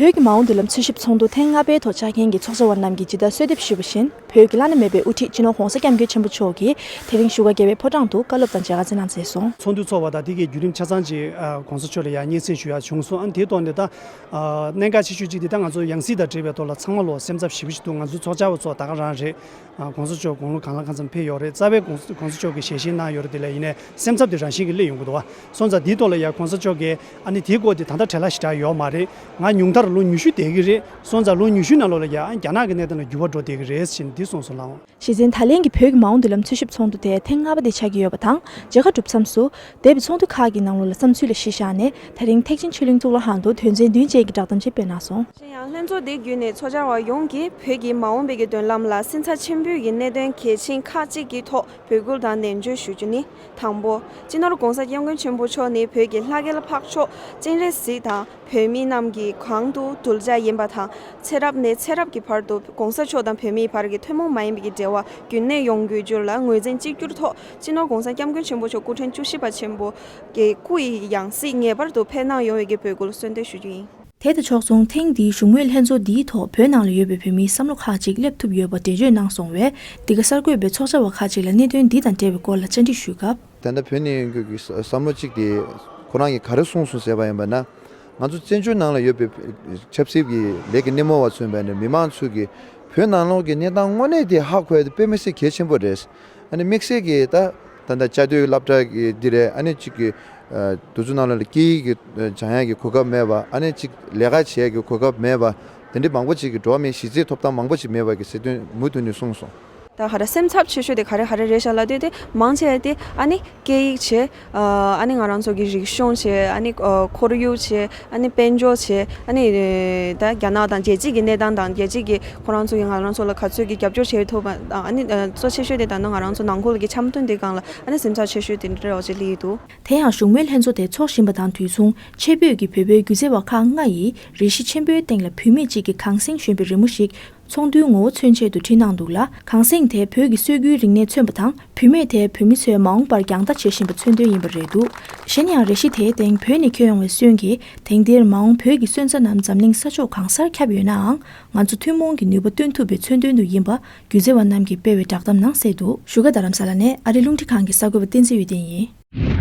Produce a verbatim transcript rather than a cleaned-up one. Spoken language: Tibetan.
བོད་ཀྱི་མ་འོངས་མདུན་ལམ་འཚོལ་ཞིབ་ཚོགས་འདུ་ཐེངས་ལྔ་པའི་ཐོག་བཅར་མཁན་གྱི་ཚོགས་བཅར་བ་རྣམས་ཀྱིས་ཇི་ལྟར་གསོལ་འདེབས་ཞུས་པ་བཞིན། བོད་ཀྱི་བླ་ན་མེད་པའི་དབུ་ཁྲིད་སྤྱི་ནོར་༧གོང་ས་༧སྐྱབས་མགོན་ཆེན་པོ་མཆོག་གིས་དེ་རིང་བཞུགས་སྒར་རྒྱལ་བའི་ཕོ་བྲང་དུ་བཀའ་སློབ་དང་མཇལ་ཁ་བསྩལ་གནང་མཛད་སོང་། ཚོགས་འདུ་ཚོགས་པ་དང་དེ་གའི་བརྒྱུད་རིམ་ཆ་ཚང་ཅིག་༧གོང་ས་མཆོག་ལ་ཡང་སྙན་སེང་ཞུ་ཡག་བྱུང་སོང་། ཨ་ནི་དེའི་ཐོག་ནས་ད་གནད་འགག་ཆེ་ཤོས་གཅིག་དེ་ད་ང་ཚོ་ཡང་སྲིད་དང་འབྲེལ་བའི་ཐོག་ལ་ཚང་མ་ལོ་སེམས་འཚབ་ཞེ་པོ་ཅིག་འདུག་ང་ཚོ་ཚོགས་བཅར་བ་ཚོ་ད་ག་རང་རེད། ཨ་༧གོང་ས་མཆོག་དགུང་ལོ་གང་ལ་གང་འཚམ་ཕེབས་ཡོད་རེད། རྩ་བའི་༧གོང་༧གོང་ས་མཆོག་གིས་ཞལ་བཞེས་གནང་ཡོད་རེད། དེ་ལ་ཡིན་ནའི་སེམས་འཚབ་དེ་རང་བཞིན་གྱིས་སླེབས་ཡོང་གི་འདུག་བ། སོང་ཙང་དེའི་ཐོག་ལ་ཡང་༧གོང་ས་མཆོག་གིས་ཨ་ནི་དེའི་སྐོར་དེ་ད་ལྟ་བྲེལ་བ་ཞེ་དྲག་ཡོད་མ་རེད། ང་ཉུང་མཐར་ལོ་ཉི་ཤུ་འདས་ཀྱི་རེད། སོང་ཙང་ལོ་ཉི་ཤུ་ནང་ལོགས་ལ་ཡང་རྒྱ་ནག་གི་གནས་སྟངས་ལ་འགྱུར་བ་འགྲོ་བསྡད་ཀྱི་རེད་ཟེར་ནས་འདི་གསུངས་སོང་ལགས། གཞི་རྩའི་ད་ལན་གྱི་བོད་ཀྱི་མ་འོངས་མདུན་ལམ་འཚོལ་ཞིབ་ཚོགས་འདུ་དེ་ཐེངས་ལྔ་པ་དེ་ཆགས་ཀྱི་ཡོད་པ་དང་། མཇལ་ཁ་གྲུབ་མཚམས་སུ་འདས་པའི་ཚོགས་འདུ་ཁག་གི་ནང་ལོགས་ལ་བསམ་ཚུལ་ལ་གཞི་བཞག་ནས་ད་རིང་ཐེག་ཆེན་ཆོས་གླིང་གཙུག་ལག་ཁང་དུ་དོན་ཚན་བདུན་ཅན་གྱི་བསྒྲགས་གཏམ་ཅིག་སྤེལ་གནང་སོང་། གཞན་ཡང་ལྷན་ཚོགས་འདི་བརྒྱུད་ནས་ཚོགས་བཅར་བ་ཡོངས་ཀྱིས་བོད་ཀྱི་མ་འོངས་པའི་གི་མདུན་ལམ་ལ་སེམས་འཚབ་ཆེན་པོའི་གི་གནད་དོན་གལ་ཆེན་ཁག་ཅིག་གི་ཐོག་འབོད་སྐུལ་དང་ནན་བརྗོད་ཞུ་རྒྱུ་ནི། དང་པོ། སྤྱི་ནོར་༧གོང་ས་༧སྐྱབས་མགོན་ཆེན་པོ་མཆོག་ནི་བོད་ཀྱི་ལྷ་སྐལ་འཕགས་མཆོག་སྤྱན་རས་གཟིགས་དང་བོད་མི་རྣམས་ཀྱིས་གང་དུ་གདུལ་བྱ་ཡིན་པ་དང་། ཚེ་རབས་ནས་ཚེ་རབས་ཀྱི་བར་དུ་༧གོང་ས་མཆོག་དང་བོད་མིའི་བར་གྱི་ཐུན་མོང་མ་ཡིན་པའི་གི་འབྲེལ་བ་རྒྱུན་གནས་ཡོང་དགོས་རྒྱུ་ལ་ངོས་འཛིན་གཅིག་གྱུར་ཐོག་སྤྱི་ནོར་༧གོང་ས་༧སྐྱབས་མགོན་ཆེན་པོ་མཆོག་སྐུ་ཕྲེང་བཅུ་བཞི་པ་ཆེན་པོ་གི་སྐུ་ཡི་ཡང་སྲིད་ངེས་པར་དུ་ཕེབས་གནང་ཡོང་བའི་གི་འབོད་སྐུལ་གསོལ་འདེབས་ཞུ་རྒྱུ་ཡིན། དེ་དང་ཕྱོགས་མཚུངས་ཐེངས་འདིའི་བཞུགས་མོལ་ལྷན་ཚོགས་འདིའི་ཐོག་བོད་ནང་ལ་ཡོད་པའི་བོད་མིའི་བསམ་བློ་ཁག་ཅིག་སླེབས་ཐུབ་ཡོད་པ་འགྲེལ་བརྗོད་གནང་སོང་བས། འདི་ག་གསར་འགོད་པས་ཚོགས་བཅར་བ་ཁག་ཅིག་ལ་གནད་དོན་འདི་དང་འབྲེལ་བའི་སྐོར་ལ་བཅར་འདྲི་ཞུས་སྐབས། ད་ལྟ་བོད་ནས་ཡོང་མཁན་གྱི་བསམ་བློ་གཅིག་དེ་ཁོ་རང་གིས་ག་རེ་གསུངས་སོང་ཟེར་བ་ཡིན་པ་ན། ང་ཚོ་བཙན་བྱོལ་ནང་ལ་ཡོད་པའི་ཆབ་སྲིད་ཀྱི་ལས་ཀྱི་སྣེ་མོ་བ་ཚོ་ཡིན་པ་ནས་མི་མང་ཚོས་ཀྱིས་བོད་ནང་ལོགས་ཀྱི་གནས་སྟངས་དངོས་གནས་དེ་ཧ་གོ་ཡ་དེ་དཔེ་མི་སྲིད་གལ་ཆེན་པོ་རེད། ཨ་ནི་དམིགས་བསལ་གྱིས་ད་ད་ལྟ་བཅའ་སྡོད་སློབ་གྲྭ་གི་འདི་རེད། ཨ་ནི་གཅིག་གི་ཨ་དུས་ཚོད་ནང་ལ་སྐད་ཡིག་གི་སྦྱང་ཡ་གི་གོ་སྐབས་མེད་པ། ཨ་ནི་གཅིག་ལས་ཀ་བྱེད་ཡ་གི་གོ་སྐབས་མེད་པ། དེ་འདྲའི་མང་པོ་ཅིག་གི་འགྲོ་བ་མིའི་གཞི་རྩའི་ཐོབ་ཐང་མང་པོ་ཅིག་མེད་པ་གི་ཟེར་དོན་མུ་མཐུད་ནས་གསུངས་སོང་། ད་ག་རེ་སེམས་འཚབ་ཆེ་ཤོས་དེ་ག་རེ་ག་རེ་རེད་ཤག་ལབ་དུས་དེ་མང་ཆེ་བ་དེ་ཨ་ནི་སྐད་ཡིག་བྱས། ཨ་ནི་ང་རང་ཚོ་གི་རིག་གཞུང་བྱས། ཨ་ནི་ཁོར་ཡུག་བྱས། ཨ་ནི་དཔལ་འབྱོར་བྱས། ཨ་ནི་ད་རྒྱ་ནག་དང་རྒྱལ་སྤྱི་གི་གནས་སྟངས་དང་རྒྱལ་སྤྱི་གི་ཁོ་རང་ཚོ་གི་ང་རང་ཚོ་ལ་ག་ཚོད་ཀྱི་རྒྱབ་སྐྱོར་བྱེད་ཐུབ་པ་དང་། ཨ་ནི་གཙོ་ཆེ་ཤོས་དེ་ད་ནི་ང་རང་ཚོ་ནང་ཁུལ་གྱི་འཆམ་མཐུན་དེ་སྒང་ལ་ཨ་ནི་སེམས་འཚབ་ཆེ་ཤོས་དེ་འདྲ་བ་ཅིག་སླེབས་འདུག་དེ་ཡང་བཞུགས་མོལ་ལྷན་ཚོགས་དེ་འཚོགས་བཞིན་པ་དང་དུས་མཚུངས་ཆེད་ཕེབས་ཀྱི་བོད་པའི་སྒྱུ་རྩལ་བ་ཁག་ལྔ་ཡིས་རས་གཞི་ཆེན་པོའི་སྟེང་ལ་བུད་མེད་ཅིག་གི་གངས་སེང་ཞོན་པའི་རི་མོ་ཞིག་ཚོགས་འདུའི་ངོ་བོ་མཚོན་ཆེད་དུ་བྲིས་གནང་འདུག་ལ། གངས་སེང་དེ་བོད་ཀྱི་སྲོལ་རྒྱུན་རིག་གནས་མཚོན་པ་དང་། བུད་མེད་དེ་བོད་མི་ཚོས་མ་འོངས་པར་རྒྱང་ལྟ་བྱེད་བཞིན་པ་མཚོན་དོན་ཡིན་པ་རེད་འདུག་གཞན་ཡང་རས་གཞི་དེའི་སྟེང་བོད་ནས་འཁྱེར་ཡོང་བའི་སོན་གྱིས་དེང་འདིར་མ་འོངས་བོད་ཀྱི་སོན་རྩ་རྣམས་འཛམ་གླིང་ས་ཕྱོགས་གང་སར་ཁྱབ་ཡོད་ནའང་། ང་ཚོ་ཐུན་མོང་གི་ནུས་པ་སྟོན་ཐུབ་པའི་མཚོན་དོན་དུ་ཡིན་པ་སྒྱུ་རྩལ་བ་རྣམས་ཀྱིས་སྤེལ་བའི་བསྒྲགས་གཏམ་ནང་གསལ་འདུག་བཞུགས་སྒར་རྡ་རམ་ས་ལ་ནས་ཨ་རིའི་རླུང་འཕྲིན་ཁང་གི་གསར་འགོད་པ་བསྟན་འཛིན་འོད་ལྡན་ཡིན།